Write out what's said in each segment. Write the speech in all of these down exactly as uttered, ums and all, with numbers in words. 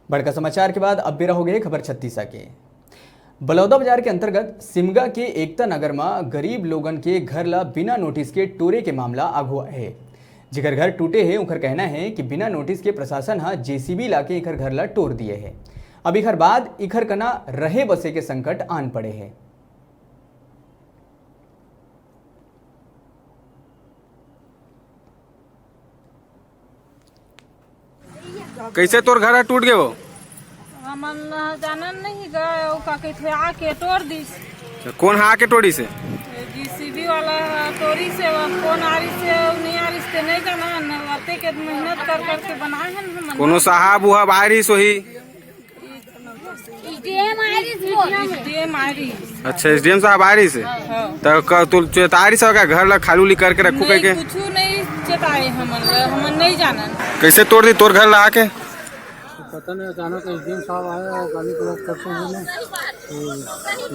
बड़का समाचार के बाद अब बेरा हो गे खबर छत्तीसा के। बलौदा बाजार के अंतर्गत सिमगा के एकता नगर म गरीब लोगन के घर ला बिना नोटिस के टोरे के मामला आघू आए हे। जेकर घर टूटे हे, उंकर कहना हे कि बिना नोटिस के प्रशासन ह जेसीबी लाके इखर घर ला टोर दिए हे। अब इखर बाद इखर कना रहे बसे के संकट आन पड़े हे। कइसे तोर घर ह टूट गे वो? हमन जानन नहीं गा, वो का कहिथे आके तोड़ दिस। अच्छा, कोन ह आके टोड़िस हे? जेसीबी वाला ह तोड़िस हे, वो कोन आरिस हे, वो नहीं आरिस ते नहीं जानन। अतेक मेहनत कर करके बनाए हन हमन। कोनो साहब उहब आए रहिस होही? एसडीएम आए रहिस वो। एसडीएम आए रहिस। अच्छा, एसडीएम साहब आए रहिस हे? हाँ। त क-, तू चेताए रहिस हे का घर ला खाली उली करके रखू नहीं, कहिके? कुछू नहीं चेताए हमन ला, हमन नहीं जानन। कइसे तोड़ दिस तोर घर ला आके? पता नहीं, अचानक एसडीएम साहब आए और गाली गलौज करते हुए ना, तो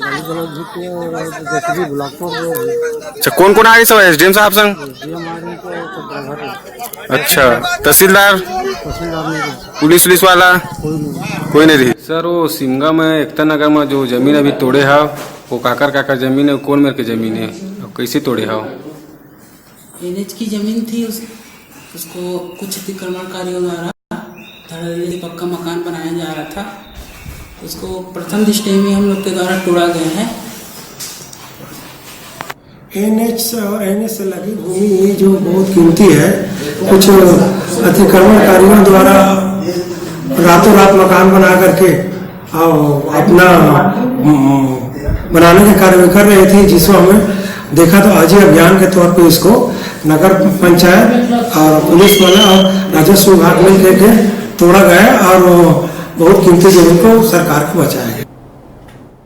गाली गलौज भी किए और जेसीबी बुला के तोड़ दिए। अच्छा, कोन कोन आए रहिस हे एसडीएम साहब संग? एसडीएम आए रहिस हे, तो ड्राइवर रहिस। अच्छा, तहसीलदार? तहसीलदार नहीं रहिस। पुलिस उलिस वाला? कोई नहीं रहिस। कोई नहीं रहिस। सर, वो सिमगा में एकता नगर में जो जमीन अभी तोड़े हव, वो काकर काकर जमीन हे, कोन मेर के जमीन हे, अउ कइसे तोड़े हव? एनएच की जमीन थी, उस, उसको कुछ अतिक्रमणकारियों द्वारा धड़ल्ले से पक्का मकान बनाया जा रहा था, उसको प्रथम दृष्टया में हम लोग के द्वारा तोड़ा गया है। एनएच से, एनएच से लगी भूमि हुई जो बहुत कीमती है, कुछ अतिक्रमणकारियों द्वारा रातों रात मकान बना करके और अपना, हम्म, बनाने के कार्य में कर रहे थे, जिसको हमें देखा तो आज ही अभियान के तौर पे इसको नगर पंचायत और पुलिस वाला और राजस्व विभाग मिल करके तोड़ा गया और वो बहुत कीमती जमीन को सरकार को बचाया गया।